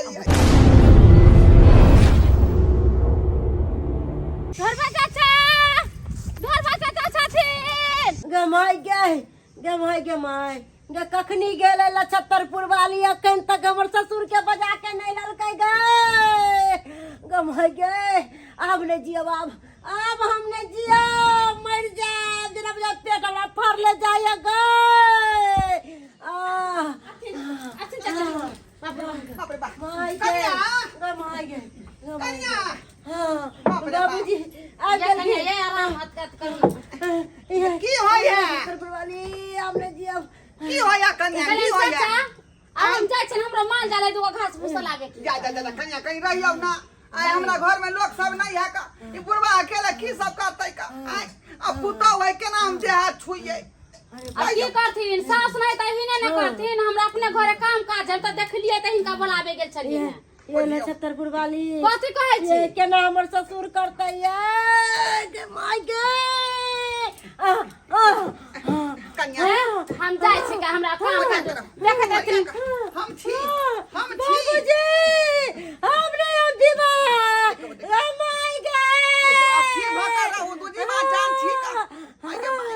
है। धरबा चाचा, धरबा चाचा छथिन। गे माय गे, गे माय, गे माय गे, कखनी गेलै लछत्तरपुर वाली, अखन तक हमर ससुर के बजा के नहि ललकै। गे, गे माय गे, आब नहि जियब, आब आब हम नहि जियब, मरि जायब। जेना बुझाय पेट हमरा फड़ले जाइए। गे आह, अथिन चाचा, बाप रे। बाप रे बाप। माय गे। कनिया। गे माय गे, गे माय गे। कनिया। हाँ। बाप रे बाप। बाबूजी आ ये कन्या, गेलखिन। ये आराम हत करू। की होइए? लछत्तरपुर वाली, आब नहि जियब। की होइए कनिया, की कहलियै होइए? चाचा, आब हम जाइ छियनि, हमरा माल जाल है, दूगो घास भूसा लाबे के। जा जा जा जा, कनिया, कहीं रहियौ ना। आइ हमरा घर में लोग सब नहीं है का, ई बुढ़वा अकेले की सब करतै का? आइ आ पुतहु है, केना हम देह हाथ छुइयै? आ की करथिन, सास नहि तऽ हिने ने करथिन। हमरा अपने घरे काम काज है तऽ देखलियै तऽ हिनका बोलाबे गेल छलियै ने। ये नक्षत्रपुर वाली। कथी कहै छी? ये केना हमर ससुर करतै? ये गे माय गे, आह, आह, आह। कनिया। हम जाइ छी का, हमरा काम है। देखैत रहथिन। हम छी, हम छी। बाबूजी, हम नहीं, हम जीवा माय गे। अस्थिर भऽ कऽ रहू, तू जीवा जान छी का। आइ गे माय,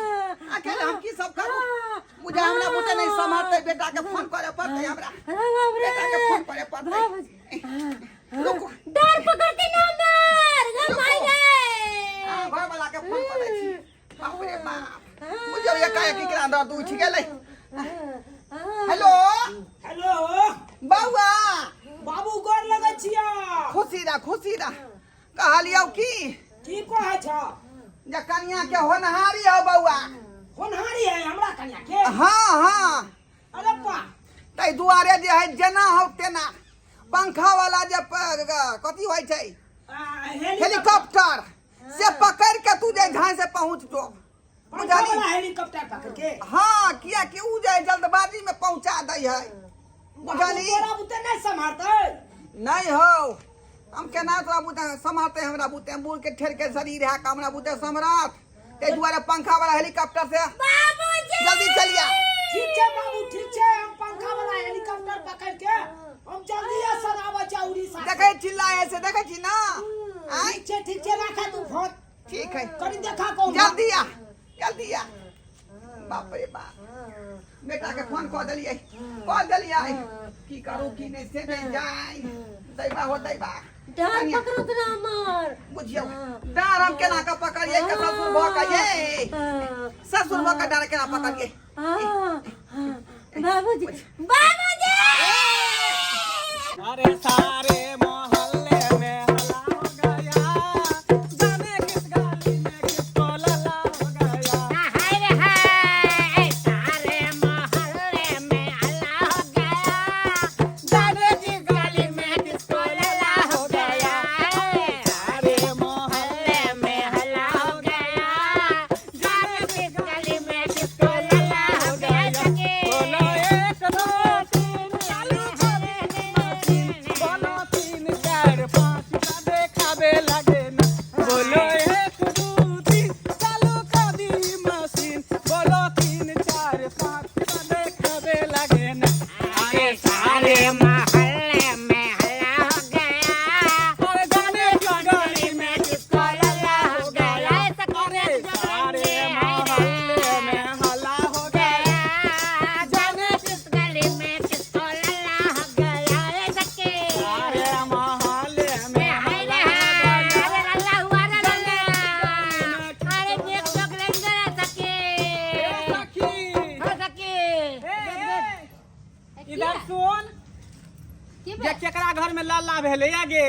अकेले हम की सब करू? बुझा हमरा बुते नहीं सम्हारतै, बेटा के फोन करे पड़तै हमरा। अरे बाप रे। बेटा के फोन करे पड़तै। बाबूजी। रुकू। डर पकड़ती ना मार, गे माय गे। हाँ, घर वाला के फोन करै छी। बाप रे बाप, बुझियौ एकाएक केकरा दर्द उठि गेलै। हेलो। हेलो। बौआ। बाबू, गोर लगै छिया। खुशी रह, खुशी रह। कहलियौ की? की कहै छ? जे कनिया के होनहारी हौ बौआ। होनहारी है हमरा कनिया के? हाँ हाँ। अरे बा। ताहि दुआरे जे है, जेना हौ तेना पंखा वाला जे कथी होइ छै, हेलीकॉप्टर से पकड़ के तू जे झाँइ से पहुँच जो। पंखा बुझली? वाला हेलीकॉप्टर पकड़ के? हाँ, किया कि उ जे जल्दबाजी में पहुंचा दै है, बुझली? तोरा बुते नहीं सम्हारतै? नहीं हो, हम केना तोरा बुते सम्हारते? हमरा बुते बूढ़ के ठेर के शरीर है, हमरा बुते सम्राट? ताहि दुआरे पंखा वाला हेलीकॉप्टर से जल्दी चलिया। ठीक छै बाबू, ठीक छै। हम पंखा वाला हेलीकॉप्टर पकड़ के हम जल्दी सर आबै छै उड़ीसा से। देखै चिल्लाए से देखै छी ना आँय? ठीक छै, ठीक छै, राखा तू फोन। ठीक है। कनी देखा कौन। जल्दी आ, जल्दी आ। बाप रे बाप, बेटा के फोन कऽ देलियै, कऽ देलियै। की करू की नहि से नहि जाय। दैबा हो दैबा। डर कनिया, पकड़त ना हमर। बुझियौ डाँर हम केना कऽ पकड़ियै के ससुर भऽ कऽ? ये ससुर भऽ कऽ डाँर केना पकड़ियै? बाबूजी, बाबूजी। अरे सारे मोहल्ले में हल्ला हो गया, जाने किस गली में किसको लल्ला हो गया। हाय रे हाय, सारे मोहल्ले में हल्ला हो गया, जाने किस गली में किसको लल्ला हो गया। सारे मोहल्ले मोहल्ले में हल्ला हो गया, जाने किस गली में किसको लल्ला हो गया। सके बोलो एक दो तीन चालू करे मशीन, बोलो तीन चार पाँच का देखावे लगे ना। बोलो एक दो तीन चालू कर दी मशीन, बोलो तीन चार पाँच का देखावे लगे ना। अरे सारे मोहल्ले में हल्ला हो गया, अरे जाने किस गली में किसको लल्ला हो गया। अरे सारे मोहल्ले में हल्ला हो गया, जाने किस गली में किसको लल्ला हो गया। ए सके सारे मोहल्ले में हाय रे हाय, अरे लल्ला हुआ रे लल्ला, अरे देख लोग लेंगे रे सके। सखी। हो सके। ए, ए, इधर सुन। की जे भेल? केकरा घर में लल्ला भेलै या गे?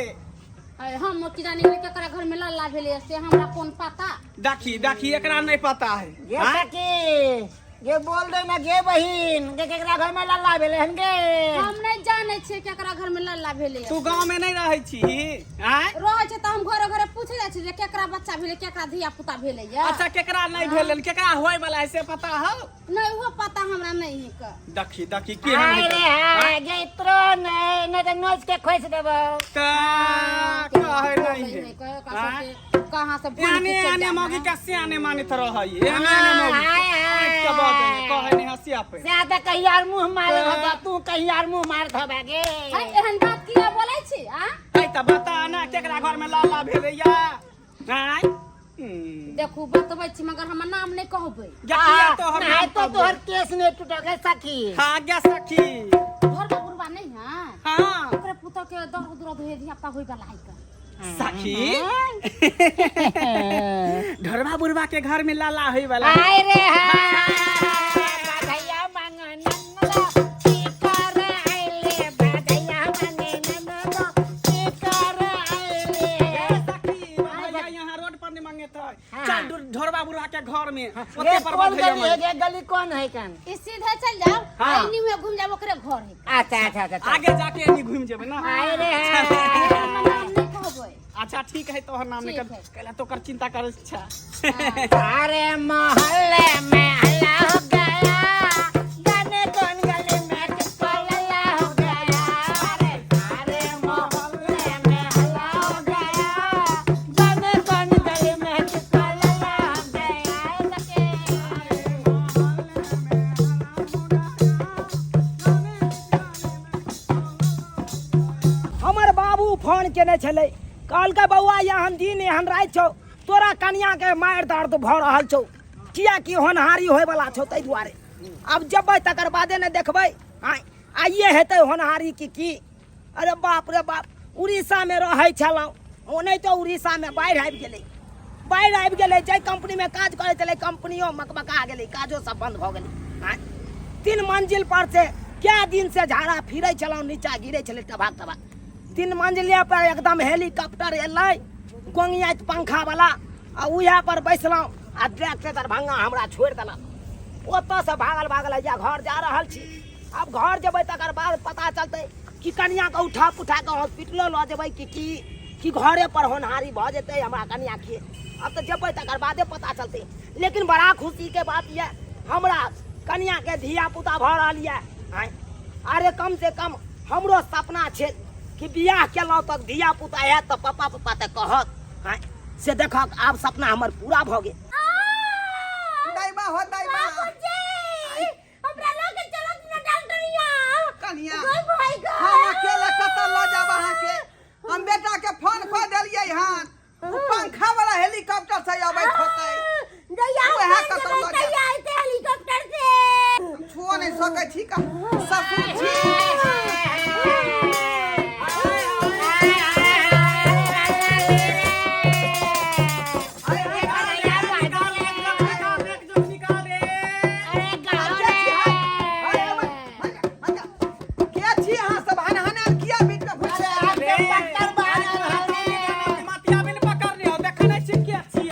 अरे, हम की जानी केकरा घर में लल्ला भेलै, से हमरा कोन पता। देखी देखी, एकरा नहीं पता है। गे आँय? सखी गे, बोल दे ना गे बहिन गे, केकरा घर में लल्ला भेलै हन गे? हम नहि जानै छियै केकरा घर में लल्ला भेलै। तू गांव में नहीं रहै छी आँय? रहै छै तऽ हम घरे घरे पूछे जाइ छियै जे केकरा बच्चा भेलै, केकरा धिया पुता भेलै या। अच्छा, केकरा नहीं भेल, केकरा होय वाला है से पता हौ? नहि, ओहो पता हमरा नहि है क। देखी देखी, केहन हाय है रे हाय गे, इतरो नहीं नहीं तो नोच के खोस देबो। त कहै नहीं है। आँय? कहाँ से भूल एहने के चलि एहने जाना। मौगी के सियाने मानैत रहै, एहने एहने मौगी हाय, हाय। के बजै है, कहै नहीं हंसिया पे। से तऽ कहीं आर मुँह मारत हबा तू, कहीं आर मुँह मारत हबा गे। है, एहन बात किया बोल छी आ ऐ तऽ बता ना केकरा घर में लाला भेलैया आय देखू बतबै छी मगर हमर नाम नहि कहबै किया तोहर नहीं नाम तो कहबो? तोहर केस नहीं टूटल गे सखी हाँ गे सखी घर में बुढ़वा नहीं है हाँ ओकरे पुतोह के दर्द दुर्द होय धिया पुता होय वाला है का सखी ढोरबा बुढ़वा के घर में लाला होय वाला आय रे हाय बधैया मांगे नंदो की कर आइले बधैया मांगे नंदो की कर आइले ए सखी भैया यहाँ रोड पर नहीं मांगे थे चल ढोरबा बुढ़वा के घर में ओते ये पर कौन बधैया गली है मांगे ये गली कौन है कन ई सीधे चल जाओ हाँ। आ एनी हुए घूम जाओ ओकरे घर है अच्छा अच्छा अच्छा आगे जाके एनी घूम जेबै ना आय रे हाय हमर नाम नहि कहबै अच्छा ठीक है तोहर नाम ठीक निकल है। कहला तोकर चिंता करे छा सारे मोहल्ले में हल्ला हो गया जाने कौन गली में किसको लल्ला हो गया अरे सारे मोहल्ले में हल्ला हो गया जाने कौन गली में किसको लल्ला हो गया सके हमर बाबू फोन केने छलै कहलकै बौआ एहन दिन एहन राति छौ तोरा कनियाके मारि दर्द भऽ रहल छौ किएकि होनहारी होयवला छौ ताहि दुआरे आब जेबै तकर बादे ने देखबै आँय आइए हेतै होनहारी कि की अरे बाप रे बाप उड़ीसामे रहै छलहुँ ओनाहितो उड़ीसामे बाढ़ि आबि गेलै बाढ़ि आबि गेलै जाहि कंपनीमे काज करै छलै कंपनियो मकमका गेलै काजो सब बंद भऽ गेलै आँय तीन मंजिल पर से कए दिन से झाड़ा फिरै छलहुँ नीचा गिरै छलै टभाक टभाक तीन मंजिले पर एकदम हेलीकॉप्टर एलै गोंगियाइत पंखा वाला आ उएह पर बैसलहुँ आ डायरेक्ट दरभंगा हमरा छोड़ि देलक ओतऽसँ भागल भागल हैया घर जा रहल छी आब घर जेबै तकर बाद पता चलतै कि कनियाँके उठा पुठा कऽ हॉस्पिटलो लऽ जेबै कि की कि घरे पर होनहारी भऽ जेतै हमरा कनियाँके आब तऽ जेबै तकर बादे पता चलतै लेकिन बड़ा खुशीके बात यऽ हमरा कनियाँके धिया पुता भऽ रहल यऽ आँय अरे कम से कम हमरो सपना छै कि बियाह केलहुँ तऽ धिया पुता हैत तऽ पप्पा पप्पा तऽ कहत आँय से देखक आब सपना हमर पूरा भऽ गेल दाइमा हो दाइमा बाबूजी हमरा लऽ के चलत ना डॉक्टर यहाँ कनिया गई भाई गई हम अकेले कतऽ लऽ जाब अहाँके हम बेटा के फोन कऽ देलियै हन ओ पंखा वाला हेलीकॉप्टर से अबैत होतै जहिया हम उएह मरि कतऽ जेबै लऽ जायब। तहिया एतै हेलीकॉप्टर से हम छुओ नहि सकै छी का ससुर छी के छी अहाँ सब हनहनायल किया बीच में घुसि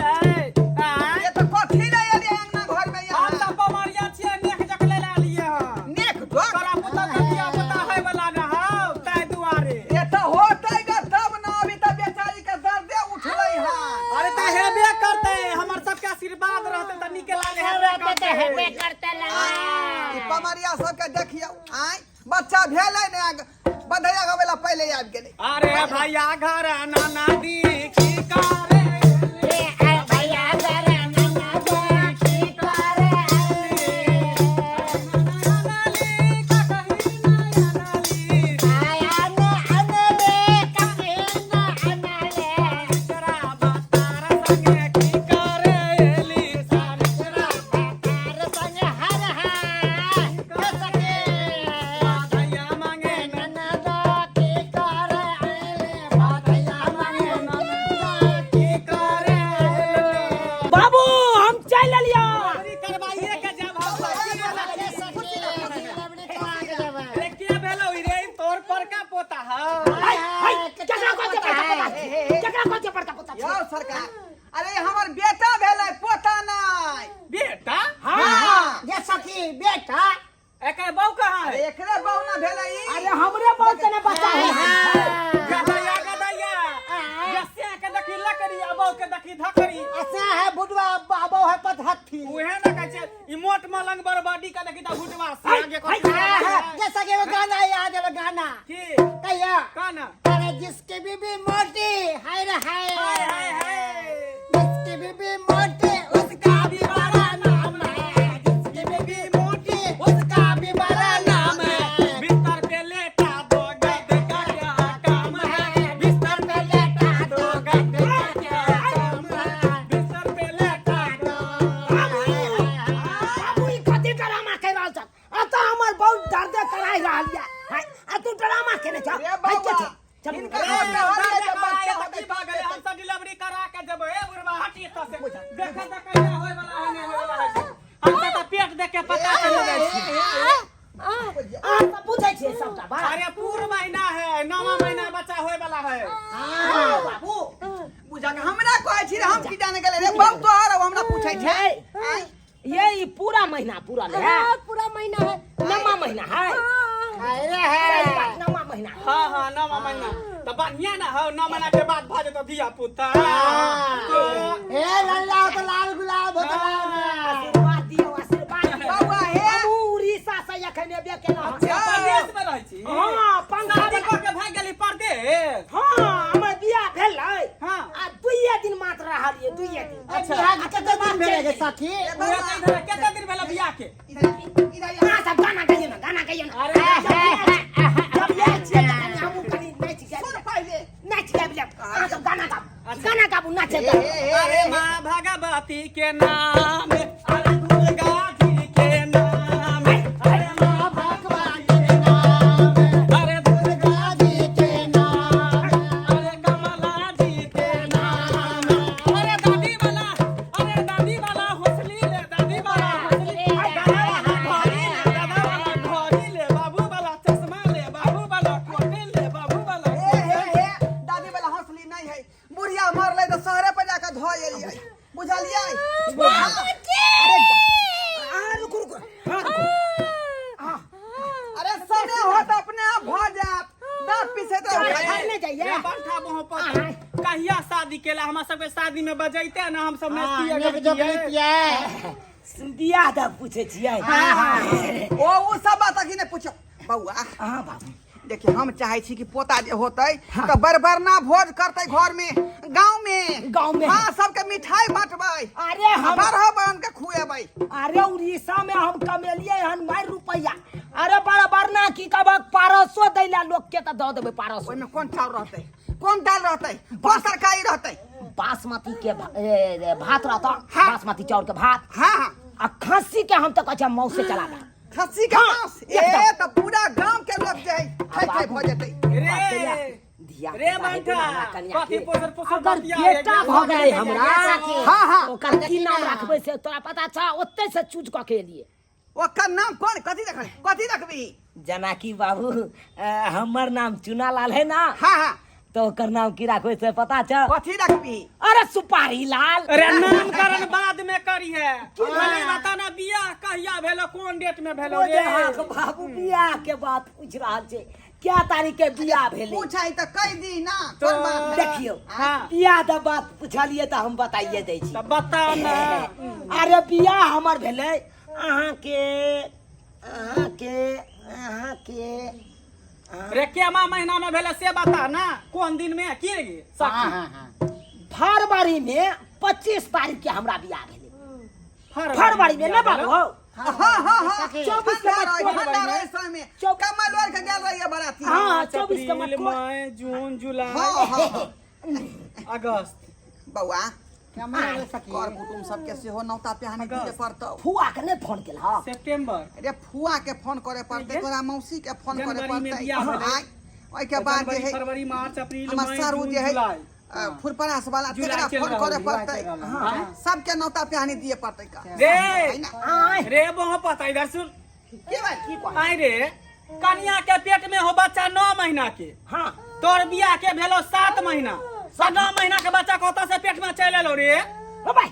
ये तऽ कथी लए एलियै अंगना घर में यहाँ नेक जोक ये तऽ होतै ग तब न अभी तऽ बेचारी के दर्दे उठलै हन अरे तऽ हेबे करतै हमर सबके आशीर्वाद रहतै तऽ नीके लागे हेबे करतै ई पमरिया सबके देखियौ आँय बच्चा भेलै ने बधैया गाबै ला पहिले आबि गेलै अरे भैया घर नाना दी की करे बाबू हम चलि एलियै तोर पर का पोता है हाय, हाय, केकरा कहै छै बड़का पोता केकरा कहै छै बड़का पोता यौ सरकार अरे हमर बेटा भेलै पोता नहि बेटा हाँ ये सखी बेटा एकर बहू कहाँ अरे है एकरे बहू ना भेलै ई अरे हमरे बहुत के ने बच्चा है गदैया गदैया जस्से के देखी लकड़ी आ बहू के देखी धकड़ी ऐसा है बुढ़वा बाबो है पतहत्थी उहे ना कहै छै ई मोट मलंग बरबादी के देखी त घुटवा से आगे हाय, कर जैसा कि वो गाना याद है वो गाना की कहिया काना अरे जिसकी बीबी मोटी हाय रे हाय हाय हाय हाय जिसकी बीबी मोटी उसका भी बड़ा नाम है जिसकी बीबी मोटी उसका भी बड़ा नाम है बिस्तर पे लेटा दो गद का क्या काम है चलू हिनका घर पे हरिये जे बच्चा की भऽ गेलै? हमसब डिलीवरी करा के जेबै। ए बुढ़बा, हटी एतऽ से। देखऽ तऽ कहिया होय वाला है, नहि होय वाला है। हमसब तऽ पेट देख के पता चलि जाइ छै। अहाँ सब बुझै छियै सबटा बात। अरे पूर महीना है, नौवा महीना बच्चा होय वाला है। हाँ, बाबू। बुझा के हमरा कहै छी रे, हम की जाने गेलै रे बाप तोहर, अब हमरा पूछै छै। नहीं, ये ई पूरा महीना पूरा है। हाँ, पूरा महीना है। नौवा महीना है। अरे है। सही बात, नौवा महीना। हाँ हाँ, नौवा महीना तऽ बढ़िया ना हो, 9 महीना के बाद भऽ जेतौ धिया पुता। ए लल्ला हो तो लाल गुलाब हो तो लाल गुलाब। आशीर्वाद दियौ, आशीर्वाद दियौ। बौआ हे। हमहूँ उड़ीसा से एखन एबे केलहुँ हन। अच्छा, परदेश में रहै छी? हाँ, पंखा शादी वाला- कऽ के भागि गेली परदेश? हाँ, हमर बियाह भेलै। हाँ। आ दुइये दिन मात्र रहलियै, दुइये दिन। अच्छा। बियाह के कते दिन भेलै गे सखी? उहे तऽ इधर कते दिन भेलै बियाह के? इधर इधर अहाँ सब गाना गाइयो ना, गाना गाइयो ना। अरे जब आयल छियै तऽ कनि हमहूँ कनि नाचि गाबि सुन लेब। पहिले। नाचि गाबि लेब। अहाँ सब गाना गाबू, गाना गाबू, नाचै हे, गाबू। हे, हे, अरे हे। माँ भगवती के नाम, अरे दुर्गा जी के नाम, अरे माँ भगवान के नाम, अरे दुर्गा दुर्गा जी के नाम, अरे कमला जी के नाम, अरे दादी वाला, अरे दादी वाला हौसली ले, दादी वाला हौसली, दादा वाला घड़ी ले, दादा वाला घड़ी ले, बाबू वाला चश्मा ले, बाबू वाला कोटे ले, बाबू वाला हे हे हे, दादी वाला हौसली नहीं है। बुढ़िया मरलै तऽ शहरे पर जाके धो एलियै, बुझलियै? अहाँ रुकू, रुकू। हाँ, रुकू। हाँ। अरे समय हो तऽ अपने आप भऽ जायत, दाँत पीसैत रहू। घर नहि जाइए। रे बंठा मोह पर कहिया शादी केला? हमरा सबके शादी में बजैते ना हम सब हाँ, नचतियै नीक जोक गबतियै। लितियै। बियाह दऽ पूछै छियै। ओ सब बात अखनी नहि पूछो बौआ। हाँ बाबू। देखिए, हम चाहे छी कि पोता जे होतै तऽ बरबरना भोज करतै घर में, गांव में। गाँव में। हाँ, सबके मिठाई बांटबै। अरे हम 12 बहन के खुएबै। अरे उड़ीसा में हम कमेलियै हन मारि रुपैआ। अरे बराबर ना की कहबक, पारसो दै ला लोक के तऽ दऽ देबै पारसो। ओहिमे कोन चाउर रहतै, कोन दाल रहतै, कोन तरकारी रहतै? बासमती के भात रहता। हाँ। बासमती चाउर के भात। हाँ हाँ। आ खस्सी के हम तऽ कहै छियै मौसे चला दे। खस्सी के हाँ, मांस। एकदम। ए तऽ पूरा गांव के लोग जे है खाइ खाइ भऽ जेतै। रे धिया रे पुता हेतै बंठा, ने हमरा कनिया कथी के। पोसर पोसर अगर बतिया रे, बेटा भऽ गेलै हमरा, हाँ हाँ, ओकर की नाम रखबै से तोरा पता छौ? ओतै से चूज कऽ के एलियै। ओकर नाम कोन, कथी रखबै, कथी रखबी? जेनाकि बाबू, हमर नाम चुनालाल है ना? हाँ हाँ। तो ओकर नाम की राखबै से पता छौ? कथी रखबी? अरे सुपारी लाल। अरे नामकरण बाद में करी है, पहले बता ना बियाह कहिया भेलो, कोन डेट में भेलो ओ रे? जे अहाँके बाबू बियाह के बात पूछ रहल छै, क्या तारीख के बियाह भेलै? पूछै तऽ कहि दी ना, तो कोन बात है? देखियौ, हाँ। बियाह के बात पूछलियै तऽ हम बताइए दै छी। तऽ बता ना। अरे बियाह हमर भेलै अहाँके अहाँके अहाँके रे केमा महीना में भेलै से बता ना, कोन दिन में की रे हाँ सखी? हाँ हाँ। फरवरी में 25 तारीख के हमरा बियाह भेलै फरवरी में ना बाबू हौ? हाँ हाँ हाँ। सखी। 24 के ठंडा रहे, मटकोर। ठंडा रहे समय में। कमल ओढ़ के गेल रहिए बराती। हाँ, 24 के अप्रैल, मटकोर। मई, जून, जुलाई, हाँ हाँ हाँ। अगस्त। बौआ, क्या मना रे सखी? कर कुटुम सबके सेहो नौता पिहानी दिए पड़तौ। फुआ के नहि फोन केलहक? सितंबर। अरे फुआ के फोन करे पड़तै, तोरा मौसी के फोन करे जनवरी में पड़तै। बियाह भेलै। आय, ओहिके बाद जे जनवरी, है फरवरी, मार्च, अप्रैल, हमर मई, सारू जून, जे है जुलाई। फुरपरास वाला, जुलाई तेकरा चलि फोन रहल करे है, जुलाई पड़तै। चलि रहल है। सबके नौता पिहानी दिए पड़तै का। रे है ना? आय। रे बहु पता, इधर सुन। की बात? की कहै? आय रे, कनिया के पेट में हो बच्चा 9 महीना के। हाँ। तोर बियाह के भेलो 7 महीना, 9 महीना के बच्चा कतऽ से पेट में चलि एलो रे? ओ भाई,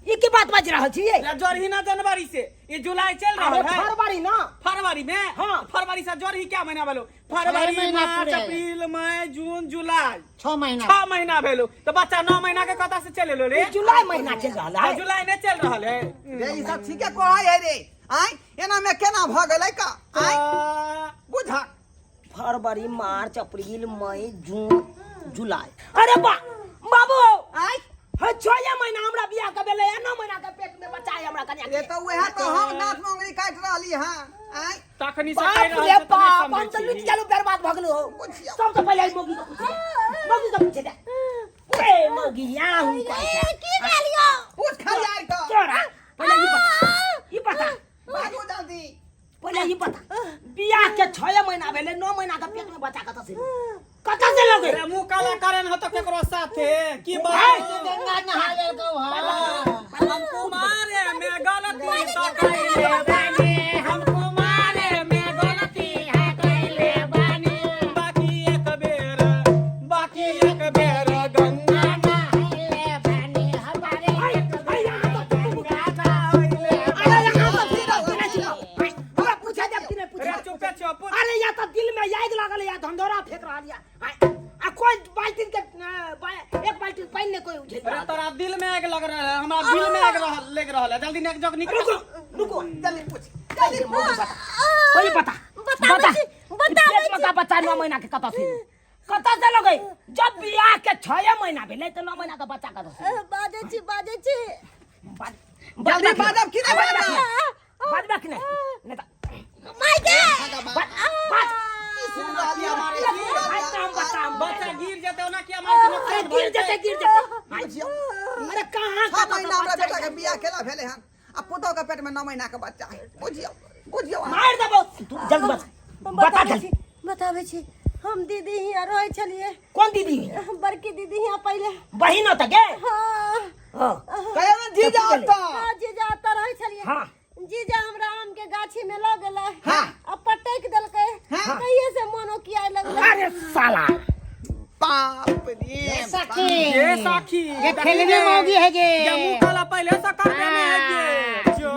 ई की बात बाजि रहल छियै? रे जोरही ना जनवरी से, ई जुलाई चल अरे रहल है। फरवरी ना। फरवरी में? हाँ। फरवरी से जोरही क्या महीना भेलो? फरवरी, महीना मार्च, पूरे। अप्रैल, मई, जून, जुलाई, 6 महीना। 6 महीना भेलो तो बच्चा 9 महीना के कतऽ से चलि एलो रे? ई जुलाई महीना चलि रहल है। तो जुलाई नहीं चल रहल है। रे ई सब ठीके कहै है रे। आय, एना में केना भऽ गेलै का? आय बुझा। फरवरी, मार्च, अप्रैल, मई, जून, जुलाई। अरे बा बाबू, आय। हाँ, 6 महीना हमरा बियाह के भेलै, 9 महीना के पेट में बच्चा है हमरा कनिया रे के। तऽ उएह तऽ हम नाक में उंगली काटि रहली हँ। आय। तखनी से कहि बाप रहल रे छै तऽ नहि बाप, हम समझै तऽ लुटि छी। गेलहुँ, बर्बाद भऽ गेलहुँ। बुझियौ। सबसँ पहिले ई मौगी के पूछे दे, मौगी के पूछे दे। ए मौगी, यहाँ हूँ कहै छै। की भेल यौ? पूछ खाली आइ कऽ। तोरा पहिले ई बता, ई बता। बाजू जल्दी। पहिले ई बता, बियाह के 6 महीना भेलै, 9 महीना के पेट में बच्चा कतऽ से एलै? कतऽ से एलै? लगे अरे मुंह काला करे न हो तो केकरो साथे की बात आय। गंगा नहा लेलकौ हँ हम कुमारे में गलती तो कैले बानी हम कुमारे में गलती है कैले बानी बाकी एक बेर गंगा नहाइले बानी हमारे भाई यहाँ तो गंगा नहाइले अरे यहाँ तो फिर नहीं छी हमरा पूछे जब कि नहीं पूछे अरे चुप चुप अरे या तो दिल में आग लागल या धंधोरा फेंक रहल या आ कोई बाल्टी के एक बाल्टी पानी ने कोई उझेल अरे रहल। तोरा दिल में आग लग रहा है हमरा दिल में आग रहल लग रहल है जल्दी नेक जग निकल रुको रुको जल्दी पूछ जल्दी पूछ कोई पता बताबै छी, बताबै पेट में का बच्चा 9 महीना के कतऽ से कतऽ से लगै जब बियाह के 6 महीना भेलै तऽ 9 महीना के बच्चा कतऽ से बाजै छी बाजै छी जल्दी बाजब की नहि बाजब बाजबा कि नहि नहि तऽ माय गे बाज बाज मारे आज तऽ हम बच्चा हम बच्चा गिर जेतै ओना किया मारे छै अरे नुकसान गिर जेतै गिर जेतै बुझियौ अरे कहाँ 6 महीना हमरा बेटा के बियाह केला भेलै हन आ पुतोह के पेट में 9 महीना के बच्चा है बुझियौ बुझियौ अहाँ। मार देबौ तू जल्दी बस हम बता बताबै जल्दी छी बताबै छी हम दीदी हियाँ रहै छलियै कोन दीदी बड़की दीदी हियाँ पहिले बहिन होता के हाँ हाँ कहियो ने जी जाओ तब तऽ हाँ जीजा ओतऽ रहै छलियै हाँ। जीजा हमरा आम के गाछी में लऽ गेलै हाँ। आ पटकि देलकै हाँ। तहिये से मोन ओकियाए लगलै अरे साला बाप रे सखी ये साखी ये खेलने मौगी है गे ये मुंह काला पहले से कर देने है गे जो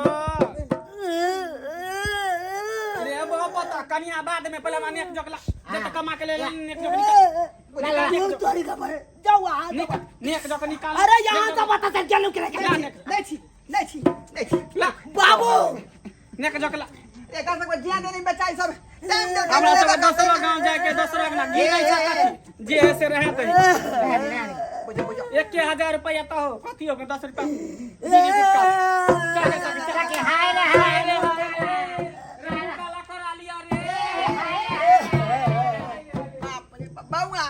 रे बहु पता कनिया बाद में पहले माने एक जोकला जे त कमा के ले ले नेक जोक निकाल क्यों तोरी का भाई जाओ वहां नेक नेक जोक निकाल अरे यहाँ से बता चल चलो के ला नेक नहीं छी नहीं छी नहीं छी ला बाबू नेक जोक ला एकर सबके जिया देनी बचाई सब टाइम दे हमरा सब दोसरो गांव जाए के दोसरो अंगना गिरै छै कथी जे है से रहे तही बुझो बुझो 1000 रुपया तो हो कथी हो 10 रुपया बीड़ी गुटखा। चल चल चल सखी हाय रे हाय रे रे काला करा लिया रे बाप रे बाप, बउआ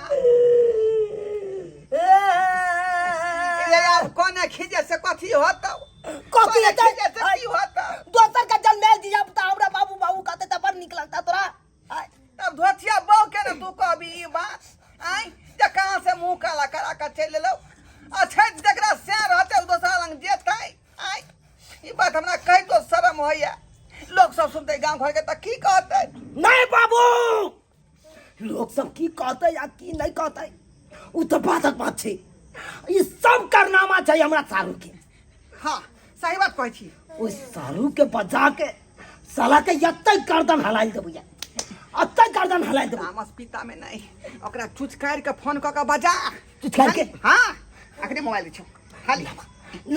रे आब कोने खींचे से कथी होतौ कथी कोने हेतै? खींचे से की होतौ दोसर का जन्मेल दिया त हमरा बाबू बाबू कहते त बड़ निक लगता तोरा आय, तब धोतिया बौ के ने तू कहबी ई बात आँय जे कहाँ से मुँह काला करा के चलि एलौ अच्छा जकरा से रहतै ओ दोसरा लग जेतै आँय ई बात हमरा कहितो शरम होइए लोक सब सुनतै गाँव घरके तऽ की कहतै नहीं बाबू लोग सब की कहते या की नहीं कहते उ तो बातक बात छै ई सब कारनामा छै हमरा सारू के हाँ सही बात कहै छी ओहि सारू के बजा के साला के एते गर्दन हलाइ देबै या एते गर्दन हलाइ देबै तामस पिता में नहीं ओकरा चुचकारि के फोन कऽ के बजा चुचकारि के? हाँ अखने मोबाइल दै छौ खाली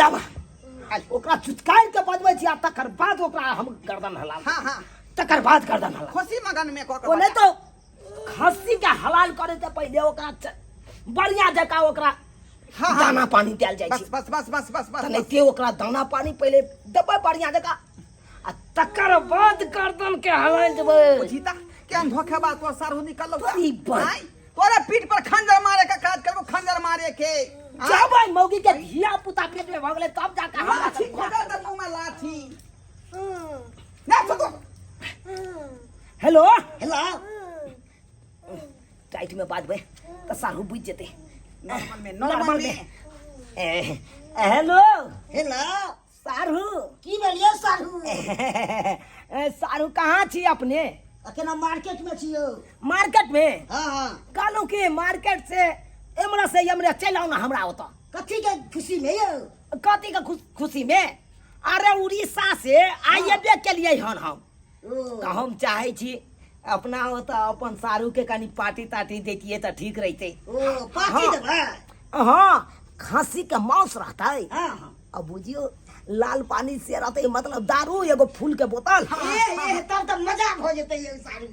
लाबा खाली ओकरा चुचकारि के बजबै छी आ तकर बाद ओकरा हम गर्दन हलाब हाँ हाँ तकर बाद गर्दन हलाब खुशी मगन में कऽ के ओ नहीं बजा। तो खस्सी के हलाल करे से पहले ओकरा बढ़िया जकाँ ओकरा हाँ, हाँ। दाना पानी देल जाइ बस छै बस बस बस बस बस तऽ नहिते ओकरा दाना पानी पहिले देबै बढ़िया जकाँ आ तकर बाद गर्दन के हलाल देबै बुझी ता केहन धोखेबाज तोर सारू निकललो तोरी बड़। आँय, तोरा पीठ पर खंजर मारे के काज करबो खंजर मारे के आँय, जब मौगी के धिया पुता पेट में भऽ गेलै तब जाके हमरा लाठी से बियाह खोजल तऽ मुँह में लाठी ना छोड़ो हेलो हेलो टाइट में बाजबै तऽ साहू बुझि जेतै नॉर्मल में नॉर्मल नॉर्मल में में ए, हेलो हेलो सारू की भेलियै साढ़ू ए, सारू कहाँ छी अपने अखन हम मार्केट में छियौ मार्केट में हाँ हाँ कहलहुँ कि मार्केट से एमरा से एमरे चलि आउ ने हमरा ओतऽ कथी के खुशी में यौ कथी के खुशी में अरे उड़ीसा से आइएबे केलियै हन हम ओ तऽ हम चाहै छी अपना ओतऽ अपन सारू के कनि पार्टी तार्टी दैतियै तऽ ठीक रहितै ओ पार्टी हाँ। देबै हाँ खस्सी के मांस रहतै हाँ हाँ आ बुझियौ लाल पानी से रहतै मतलब दारू एगो फूल के बोतल ए ए तब तऽ मजा भऽ जेतै यौ सारू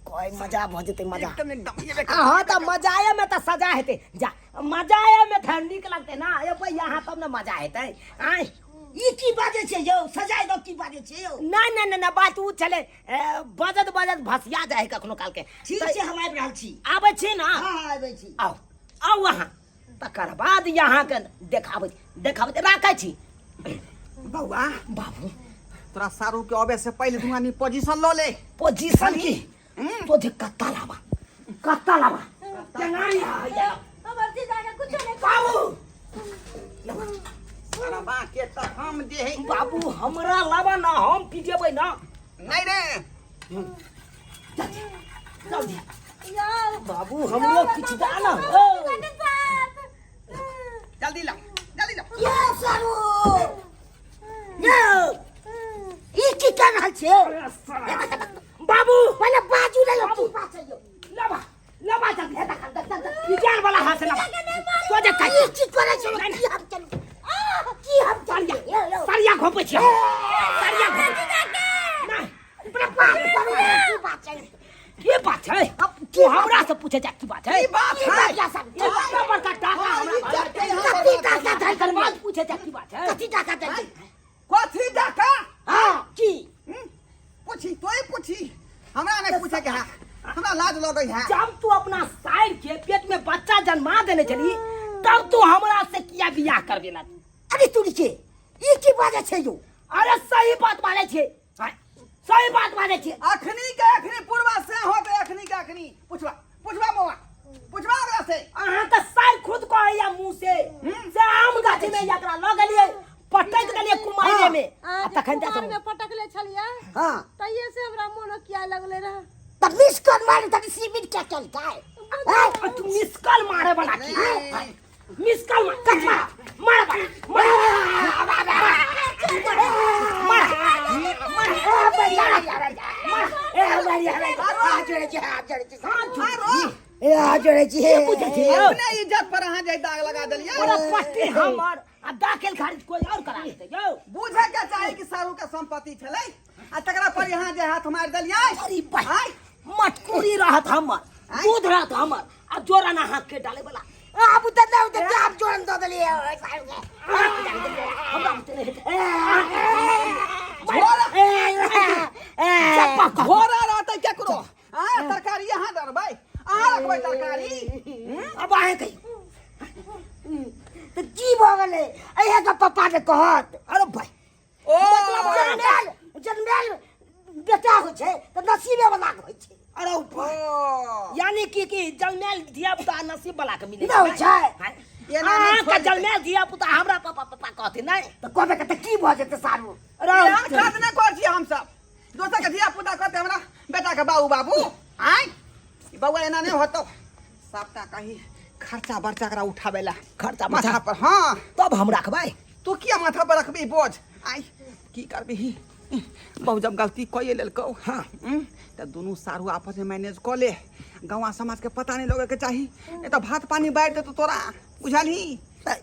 कोई मजा भऽ जेतै मजा एकदम एकदम ये देख हाँ तऽ मजाए में तऽ सजा हेतै जा मजाए में तऽ नीक लगतै ना एबै यहाँ तब ने मजा हेतै आँय ई की बाजै छै यौ सजाय दऽ की बाजै छै यौ नहि नहि नहि नहि बात ओ छलै ए, बजत बजत भसिया जाइ है कखनो काल के ठीक छै हम आबि रहल छी आबै छी ना हाँ हाँ आबै छी आउ आउ अहाँ तकर बाद यहाँके देखाबै देखाबै राखै छी बौआ बाबू तोरा सारू के अबे से पहिले तू आनी पोजीशन लऽ ले पोजीशन की तो जे कत्ता लाबा कत्ता लाबा टेंगारी है हमर जीजा के कुछो नहीं बाबू सरबा के तऽ हम जे है बाबू हमरा लाबा ना हम पिजेबै ना नहीं रे चल जी यार बाबू हमरो किछु दा ना ओ जल्दी लाओ जल्दी लाओ ये सारू ये ई की कर रहल छियै बाबू पहिले बाजू ले की बात छै यौ लाबा लाबा जल्दी पिजान वाला हाथ से लाबा तो जे ई की करै छै की हम चलू की हम चलिए यौ यौ सरिया घोपै छियै सरिया घोपै नहीं अपना बात करू की बात छै की बात छै तू हमरा से पूछे जा की बात है की बात की है बात या सब इतना बड़का टाका हमरा इज्जत के यहाँ कथी टाका धरि एकर बाद पूछे जा की बात है कथी टाका धरि कथी डाका हां की पूछी तोय पूछी हमरा नहीं पूछे के है हमरा लाज लगै है जब तू अपना साइड के पेट में बच्चा जन्मा देने चली तब तू हमरा से किया बियाह करबेला अरे तुरी के ई की बाजै छै यौ अरे सही बात बाजै छै सही बात बाजै छै अखनी के अखनी पूर्वा से होते अखनी के अखनी पूछवा पूछवा मौआ पूछवा ओकरा से अहाँ के सर खुद कहैया मुंह से से आम गाछी में एकरा लऽ गेलियै पटक देलियै कुमारे में आ तखन कुमार तऽ में पटकले छलियै हाँ तहिए से हमरा मोन किया लगले रहे तब मिस कॉल मारे तब सीमित क्या चलता है आ तू मिस कॉल मारे वाला की मिस कॉल मार कट मार मार मार अपने इज्जत पर अहाँ जे दाग लगा देलियै पूरा पट्टी हमर आ दाखिल खारिज कोई और करा देतै यौ बुझे के चाही कि सारू के संपत्ति छलै आ तकरा पर यहाँ जे हाथ मारि देलियै अरे भाई मटकुरी रहत हमर दूध रहत हमर आ जोराना हाथ के डाले वाला आब तऽ नहि तऽ आप जोरन दऽ देलियै हमरा बुते नहि हेतै घोड़ा रहतै केकरो आ तरकारी अहाँ धरबै अहाँ रखबै तरकारी अब अहें कहियौ तऽ की भऽ गेलै अहे के पप्पा ने कहत अरे भाई ओ मतलब जनमेल जनमेल बेटा होइ छै तऽ नसीबे वाला के होइ छै अरे ओ यानी कि कि जलमेल धिया पुता नसीब वाला के मिले नहि होइ छै एना नहि अहाँके छोड़ि जलमेल धिया पुता हमरा पापा पापा कहथिन नहि तऽ कहबे के तऽ की भऽ जेतै सारू अरे एहन काज नहि करै छियै हमसब दोसर के धिया पुता कहतै हमरा बेटा के बाबू बाबू आँय ई बौआ एना नहि होतौ सबटा कही खर्चा बर्चा एकरा उठाबै ला खर्चा माथा बर्चा पर हाँ तब हम रखबै तू किया माथा पर रखबी बोझ आइ की करबही बहु जब गलती कइए लेलकौ हाँ। तऽ दुनू सारू आपस में मैनेज कऽ ले गाँव समाज के पता नहीं लगे के चाही नहीं तऽ भात पानी बाँटि देतौ तोरा बुझलही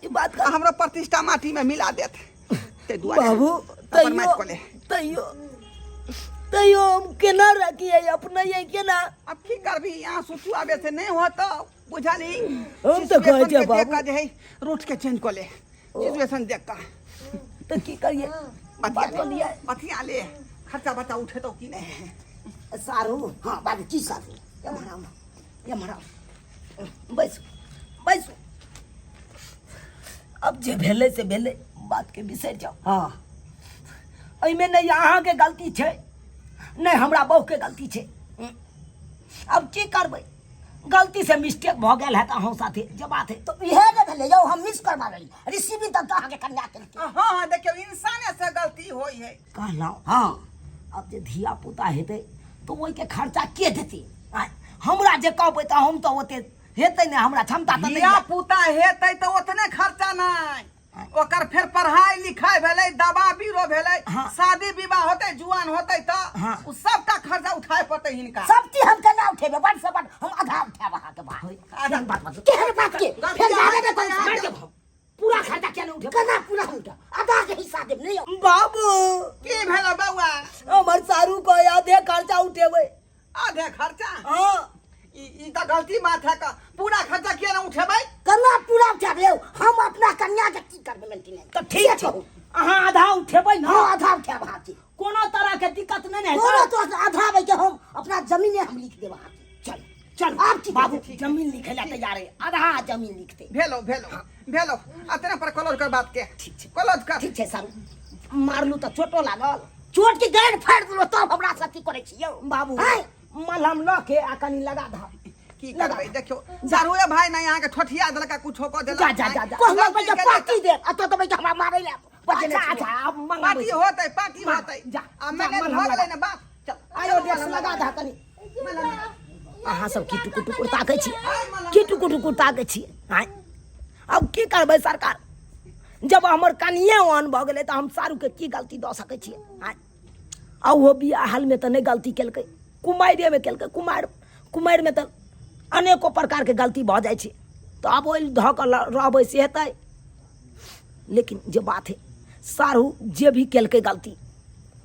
ई बात आ हमरो प्रतिष्ठा माटी में मिला देत ताहि दुआरे बाबू अपन मैच तैयो कऽ ले तैयो तैयो हम केना रखिए अपना ये केना अब की करबी यहाँ सोचू आबे से नहीं होतौ बुझलही हम तऽ कहै छियै सिचुएशन के देख बाबू। कऽ जे है रूट के चेंज कऽ ले सिचुएशन देख कऽ तऽ की करिए बतिया बात ले लियै बतिया ले खर्चा बर्चा उठेतौ कि नहीं सारू हाँ बाबू की सारू एम्हर आउ एम्हर आउ बैसू बैसू अब जे भेलै से भेलै बातके बिसरि जाउ हाँ एहिमे नहि अहाँके गलती छै नहि हमरा बहुके गलती छै अब की करबै गलती से मिस्टेक भऽ गेल हैत अहूँ साथे जे बात है तऽ इएह ने भेलै यौ हम मिस करबा लेली रिसीविंग तक तऽ अहाँके कन्या केलकै हाँ हाँ देखियौ इंसाने से गलती होइ है कहलहुँ हाँ आब जे धिया पुता हेतै तऽ ओहिके खर्चा के देतै आँय, हमरा जे कहबै तऽ हम तऽ ओते हेतै नहि हमरा क्षमता तऽ नहि धिया यऽ। पुता हेतै तऽ ओतने खर्चा नहि ओकर फेर पढ़ाई लिखाई भेलै दवा बीरो भेलै हाँ। शादी विवाह होतै जुआन होतै तऽ हाँ। उ सबटा खर्चा उठाए पड़तै हिनका सब चीज हम केना उठेबै बड से बड हम आधा उठायब अहाँके भाई आधा बात बात केहन बात के फेर जादे ने कोई मारि देब हम। पूरा खर्चा किया नहि उठेबै केना पूरा हम उठायब आधा के हिस्सा देब नहि यौ। बाबू की भेलै बौआ हमर सारू के आधे खर्चा उठेबै आधे खर्चा हाँ ई ई तऽ गलती बात है का पूरा खर्चा किया ना उठेबै केना पूरा उठायब यौ हम अपना कन्या के की करबै मेंटेनेंस तऽ ठीक छै अहाँ आधा उठेबै ने हाँ आधा उठायब अहाँके कोनो तरह के दिक्कत नहि ने कोनो हेतै तो आधा आबै के हम अपना जमीने हम लिख देब अहाँके चल चल आब की बाबू करबै? जमीन लिखे ला तैयार है आधा जमीन लिखते भेलो भेलो भेलो अतने पर क्लोज कर बात के ठीक छै। क्लोज कर ठीक छै सर मारलू तऽ चोटो लागल चोट के गाड़ि फाड़ि देलहुँ तब हमरा से अथी करै छी यौ बाबू आँय? मलहम लऽ के आ कनि लगा दह की करबै देखियौ सारुए भाई ने अहाँके ठोठिया देलक कुछो कऽ देलक जा, जा, जा, जा। कहलक भैया पार्टी दे आ तो तो भैया हमरा मारै ले अच्छा अच्छा आब मंगाबै पार्टी छी। होतै पार्टी होतै जा, आ जा, मैनेज मलहम भऽ लगा। गेलै ने बात चल आयो डेस्क लगा दह कनी अहाँ सब की टुकुर टुकुर ताकै छियै की टुकुर टुकुर ताकै छियै आँय आब की करबै सरकार जब हमर कनिए ओहन भऽ गेलै तऽ हम सारूके की गलती दऽ सकै छियै आँय आ ओहो बियाह हालमे तऽ नहि गलती केलकै कुमारिएमे केलकै कुमारि कुमारिमे तऽ अनेको प्रकारके गलती भऽ जाइ छै तऽ आब ओहि धऽ कऽ रहबै से हेतै लेकिन जे बात हइ सारू जे भी केलकै गलती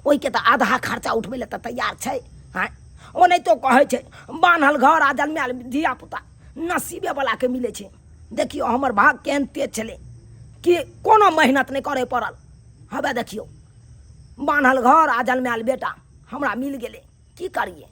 ओहिके तऽ आधा खर्चा उठबै लए तऽ तैयार छै आँय ओनाहितो कहै छै बान्हल घर आ जन्मायल धियापुता नसीबेवलाके मिलै छै देखियौ हमर भाग केहन तेज छलै कि कोनो मेहनत नहि करय पड़ल हवे देखियौ बान्हल घर आ जन्मायल बेटा हमरा मिल गेलै की करियै।